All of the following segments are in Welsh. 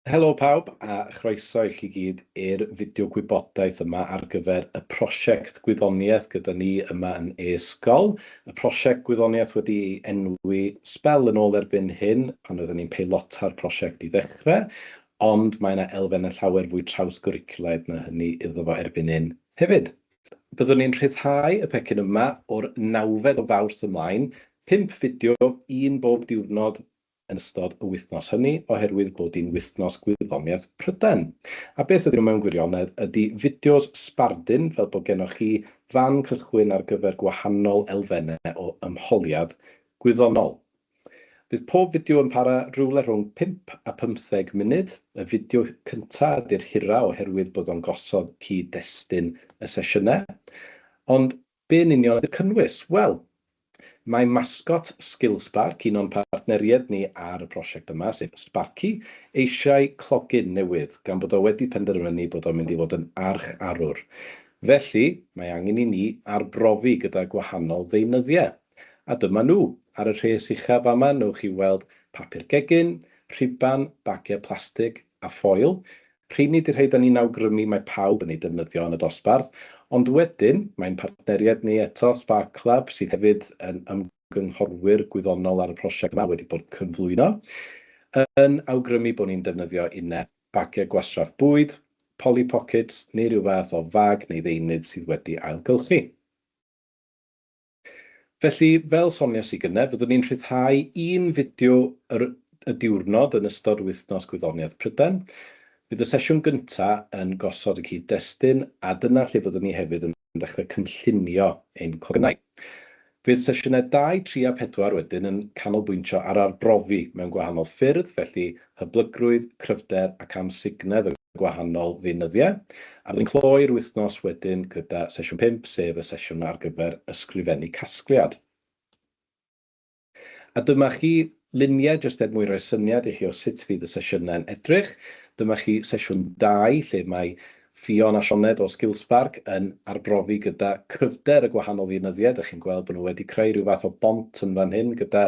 Helo pawb a chroeso i chi gyd i'r fideo gwybodaeth yma ar gyfer y prosiect gwyddoniaeth gyda ni yma yn e-sgol. Y prosiect gwyddoniaeth wedi ei enwi sbel yn ôl erbyn hyn pan oedden ni'n peilota'r prosiect i ddechrau, ond mae yna elfennau llawer fwy trawsgwricwlaidd na hynny iddo fo erbyn hyn hefyd. Byddwn ni'n rhyddhau y pecyn yma o'r nawfed o Fawrth ymlaen, 5 fideo, un bob diwrnod yn ystod y wythnos hynny oherwydd bod hi'n Wythnos Gwyddoniaeth Prydain. A beth ydyn nhw mewn gwirionedd ydy fideos sbardun fel bod gennoch chi fan cychwyn ar gyfer gwahanol elfennau o ymholiad gwyddonol. Fydd pob fideo yn para rhywle rhwng 5 a 15 munud. Y fideo cynta ydy'r hira oherwydd bod o'n gosod cyd-destun y sesiynau. Ond Be yn union ydy'r cynnwys? Wel, mae masgot Skillspark, un o'n partneriaid ni ar y prosiect yma, sef Sparky, eisiau clogyn newydd, gan bod o wedi penderfynu bod o'n mynd i fod yn arch-arwr. Felly, mae angen i ni arbrofi gyda gwahanol ddeunyddiau. A dyma nhw, ar y rhes uchaf fama, newch chi weld papur gegin, rhuban, bagiau plastig a ffoil. Rheini 'di rhai 'da ni'n awgrymu mae pawb yn eu defnyddio yn y dosbarth, ond wedyn mae'n partneriaid ni eto, Spark Club, sydd hefyd yn ymgynghorwyr gwyddonol ar y prosiect yma wedi bod yn cyflwyno, yn awgrymu bod ni'n defnyddio uned bagiau gwastraff bwyd, Polly Pockets neu ryw fath o fag neu ddeunydd sydd wedi ailgylchu. Felly, fel soniais i gynnau, fyddwn ni'n rhyddhau un fideo yr, y diwrnod yn ystod Wythnos Gwyddoniaeth Prydain. Bydd y sesiwn gyntaf yn gosod y cyd-destun, a dyna lle fyddwn ni hefyd yn dechrau cynllunio ein clogynnau. Bydd sesiynau 2, 3 a 4 wedyn yn canolbwyntio ar arbrofi mewn gwahanol ffyrdd, felly hyblygrwydd, cryfder ac amsugnedd y gwahanol ddeunyddiau, a byddwn ni'n cloi'r wythnos wedyn gyda sesiwn 5, sef y sesiwn ar gyfer ysgrifennu casgliad. A dyma chi luniau, jyst er mwyn rhoi syniad i chi o sut fydd y sesiynau'n edrych. Dyma chi sesiwn 2, lle mae Ffion a Sioned o Skillspark yn arbrofi gyda cryfder y gwahanol ddeunyddiau. Dych chi'n gweld bod nhw wedi creu rhyw fath o bont yn fan hyn gyda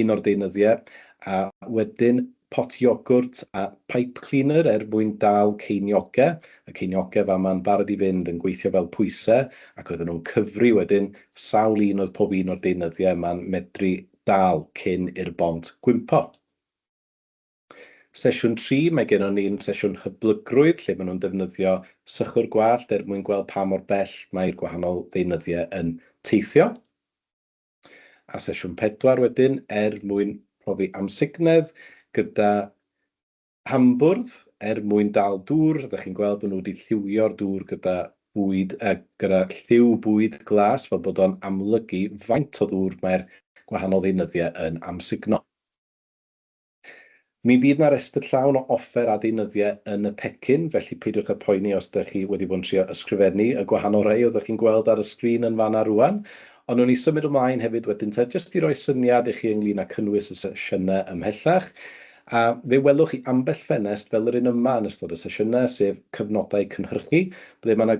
un o'r deunyddiau, a wedyn pot iogwrt a pipe cleaner er mwyn dal ceiniogau. Y ceiniogau fama'n barod i fynd yn gweithio fel pwysau, ac oedden nhw'n cyfri wedyn sawl un oedd pob un o'r deunyddiau yma'n medru dal cyn i'r bont gwympo. Sesiwn 3, mae gennon ni'n sesiwn hyblygrwydd lle maen nhw'n defnyddio sychwr gwallt er mwyn gweld pa mor bell mae'r gwahanol ddeunyddiau yn teithio. A sesiwn 4 wedyn er mwyn profi amsugnedd gyda hambwrdd er mwyn dal dŵr. Ydych chi'n gweld bod nhw wedi lliwio'r dŵr gyda bwyd, gyda lliw bwyd glas fel bod o'n amlygu faint o ddŵr mae'r gwahanol ddeunyddiau yn amsugno. Mi fydd 'na restr llawn o offer a deunyddiau yn y pecyn, felly peidiwch â phoeni os ydych chi wedi bod yn trio ysgrifennu y gwahanol rai oeddech chi'n gweld ar y sgrin yn fan'na rŵan. Ond wnawn ni symud ymlaen hefyd wedyn te, jyst i roi syniad i chi ynglyn â cynnwys y sesiynau ymhellach. A fe welwch chi ambell ffenest fel yr un yma yn ystod y sesiynau, sef cyfnodau cynhyrchu, ble mae 'na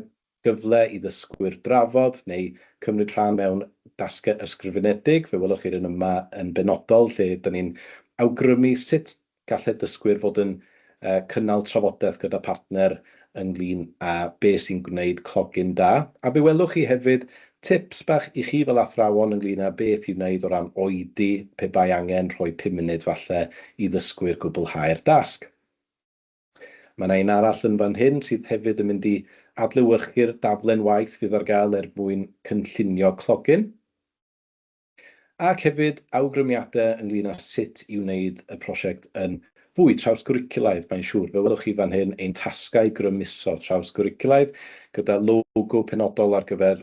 gyfle i ddysgwyr drafod neu cymryd rhan mewn dasgau ysgrifenedig. Fe welwch chi'r un yma yn benodol lle 'dan ni'n awgrymu sut gallai dysgwyr fod yn cynnal trafodaeth gyda partner ynglyn â be sy'n gwneud clogyn da. A fe welwch chi hefyd tips bach i chi fel athrawon ynglyn â beth i'w wneud o ran oedi pe bai angen rhoi 5 munud falle i ddysgwyr gwblhau'r dasg. Mae yna un arall yn fan hyn sydd hefyd yn mynd i adlewyrchu'r daflen waith fydd ar gael er mwyn cynllunio clogyn. Ac hefyd awgrymiadau ynglyn â sut i wneud y prosiect yn fwy trawsgwricwlaidd, mae'n siŵr. Fe welwch chi fan hyn ein tasgau grymuso trawsgwricwlaidd gyda logo penodol ar gyfer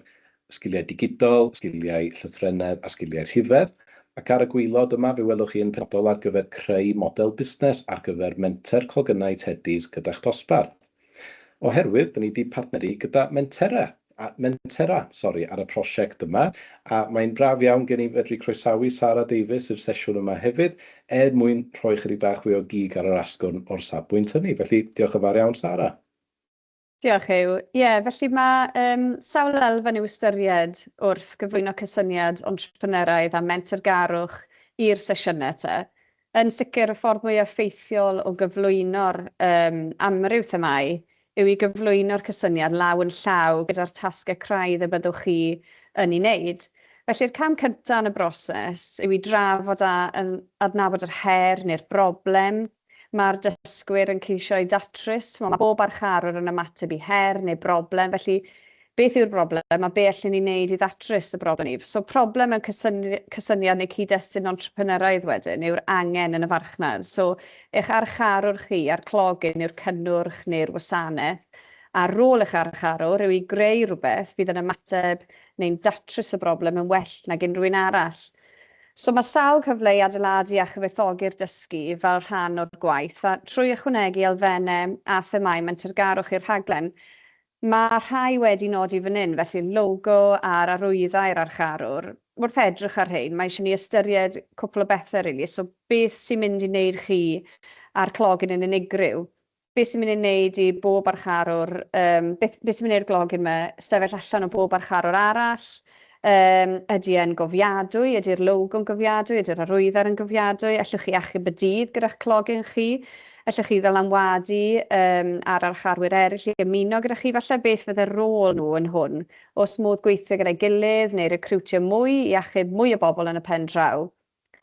sgiliau digidol, sgiliau llythrennedd a sgiliau rhifedd. Ac ar y gwaelod yma fe welwch chi un penodol ar gyfer creu model busnes ar gyfer menter clogynnau Teddy's gyda'ch dosbarth. Oherwydd, dyn ni wedi partneru gyda Mentera, a Mentera, sori, ar y prosiect yma, a mae'n braf iawn gen i fedru croesawu Sara Davies i'r sesiwn yma hefyd, er mwyn rhoi chydig bach fwy o gig ar yr asgwrn o'r safbwynt hynny. Felly, diolch yn fawr iawn, Sara. Diolch, Huw. Ie, felly mae sawl elfen i'w ystyried wrth gyflwyno cysyniad entrepreneuraidd a mentergarwch i'r sesiynau te. Yn sicr, y ffordd mwyaf effeithiol o gyflwyno'r um, amryw themâu yw i gyflwyno'r cysyniad law yn llaw gyda'r tasgau craidd y byddwch chi yn ei wneud. Felly'r cam cyntaf yn y broses yw i drafod a yn adnabod yr her neu'r broblem mae'r dysgwyr yn ceisio ei datrys. Mae bob archarwr yn ymateb i her neu broblem, felly beth yw'r broblem a be allwn ni wneud i ddatrys y broblem ni. So problem mewn cysyniad neu cyd-destun entrepreneuraidd wedyn yw'r angen yn y farchnad. So eich archarwr chi a'r clogyn yw'r cynnwrch neu'r wasanaeth, a rôl eich archarwr yw i greu rhywbeth fydd yn ymateb neu'n datrys y broblem yn well nag unrhyw un arall. So mae sawl cyfle i adeiladu a chyfoethogi'r dysgu fel rhan o'r gwaith, a trwy ychwanegu elfennau a themâu mentergarwch i'r rhaglen, Mae rhai wedi nodi fan hyn, felly logo a'r arwyddau'r archarwr. Wrth edrych ar rhein, mae eisiau ni ystyried cwpl o bethau rili. So beth sy'n mynd i wneud chi a'r clogyn yn unigryw? Beth sy'n mynd i wneud i bob archarwr, um, beth, beth sy'n mynd i'r glogyn yma sefyll allan o bob archarwr arall? Um, ydy e'n gofiadwy? Ydy'r logo'n gofiadwy? Ydy'r arwyddair yn gofiadwy? Allwch chi achub y dydd gyda'ch clogyn chi? Allwch chi ddylanwadu um, ar archarwyr eraill i ymuno gyda chi falle? Beth fydde'r rôl nhw yn hwn? Oes modd gweithio gyda'i gilydd neu recriwtio mwy i achub mwy o bobl yn y pen draw?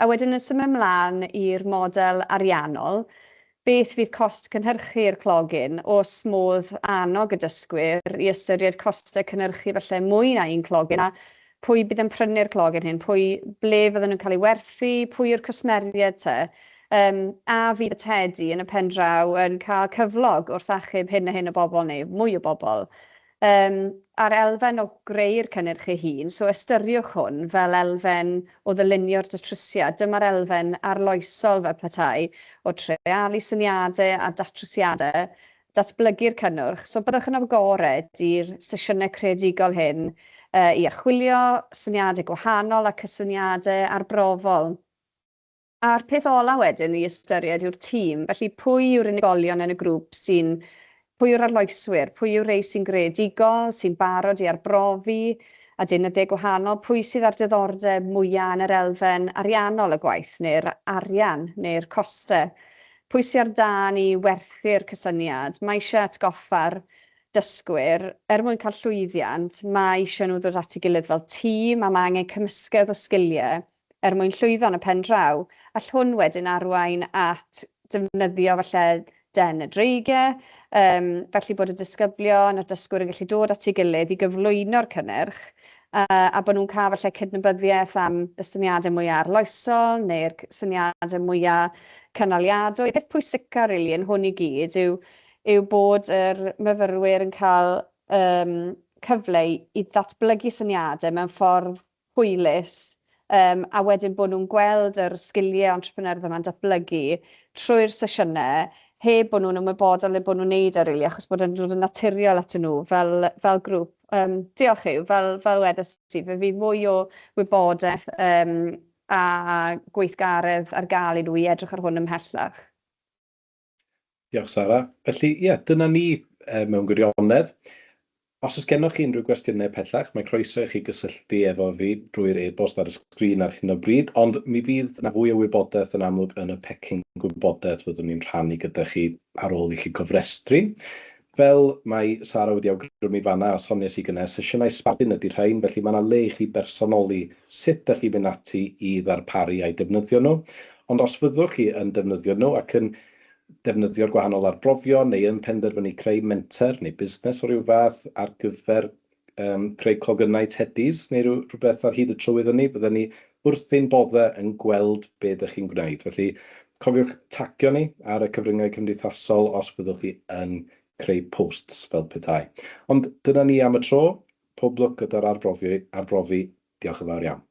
A wedyn yn symud mlaen i'r model ariannol, beth fydd cost cynhyrchu'r clogyn? Oes modd annog y dysgwyr i ystyried costau cynhyrchu falle mwy na un clogyn, a pwy bydd yn prynu'r clogyn hyn? Pwy, ble fydden nhw'n cael ei werthu? Pwy yw'r cwsmeriaid te? Um, a fydd y tedi yn y pen draw yn cael cyflog wrth achub hyn a hyn o bobl neu mwy o bobl? Yym, a'r elfen o greu'r cynnyrch ei hun, so ystyriwch hwn fel elfen o ddylunio'r datrysiad. Dyma'r elfen arloesol fel petai o treialu syniadau a datrysiadau, datblygu'r cynnwrch. So byddwch yn agored i'r sesiynau creadigol hyn i archwilio syniadau gwahanol a cysyniadau arbrofol. A'r peth ola wedyn i ystyried yw'r tîm. Felly pwy yw'r unigolion yn y grŵp sy'n... Pwy yw'r arloeswyr? Pwy yw'r rhei sy'n greadigol, sy'n barod i arbrofi a deunyddiau gwahanol? Pwy sydd â'r diddordeb mwya' yn yr elfen ariannol y gwaith, neu'r arian, neu'r costau? Pwy sy ar dân i werthu'r cysyniad? Mae eisiau atgoffa'r dysgwyr, er mwyn cael llwyddiant, mae eisiau nhw ddod at ei gilydd fel tîm a mae angen cymysgedd o sgiliau er mwyn llwyddo yn y pen draw. All hwn wedyn arwain at defnyddio falle den y dreigiau, um, felly bod y disgyblion a'r dysgwyr yn gallu dod at ei gilydd i gyflwyno'r cynnyrch, uh, a bod nhw'n cael falle cydnabyddiaeth am y syniadau mwyaf arloesol neu'r syniadau mwyaf cynaliadwy. Y peth pwysica really, yn hwn i gyd yw, yw bod yr myfyrwyr yn cael um, cyfle i, i ddatblygu syniadau mewn ffordd hwylus, yym, a wedyn bod nhw'n gweld yr sgiliau entrepreneuraidd yma'n datblygu trwy'r sesiynau, heb bod nhw'n ymwybodol neu bod nhw'n neud e rili, achos bod e'n dod yn naturiol atyn nhw fel, fel grŵp. Um, diolch Huw, fel, fel wedes i, fe fydd mwy o wybodaeth um, a gweithgaredd ar gael i nhw i edrych ar hwn ymhellach. Diolch Sara. Felly ie, dyna ni mewn gwirionedd. Os oes gennoch chi unrhyw gwestiynau pellach, mae croeso i chi gysylltu efo fi drwy'r e-bost ar y sgrin ar hyn o bryd, ond mi fydd 'na fwy o wybodaeth yn amlwg yn y pecyn gwybodaeth fyddwn ni'n rhannu gyda chi ar ôl i chi gofrestru. Fel mae Sara wedi awgrymu fan'na, a soniais i gynne, sesiynau sbardun ydy rhain, felly mae 'na le i chi bersonoli sut dach chi'n mynd ati i ddarparu a'u defnyddio nhw. Ond os fyddwch chi yn defnyddio nhw ac yn defnyddio'r gwahanol arbrofion neu yn penderfynu creu menter neu busnes o ryw fath ar gyfer um, creu clogynnau tedis neu rhyw, rhywbeth ar hyd y trywydd hynny, bydden ni wrth ein boddau yn gweld be ydych chi'n gwneud. Felly cofiwch tagio ni ar y cyfryngau cymdeithasol os byddwch chi yn creu posts fel petai. Ond dyna ni am y tro. Pob lwc gyda'r arbrofi. Arbrofi. Diolch yn fawr iawn.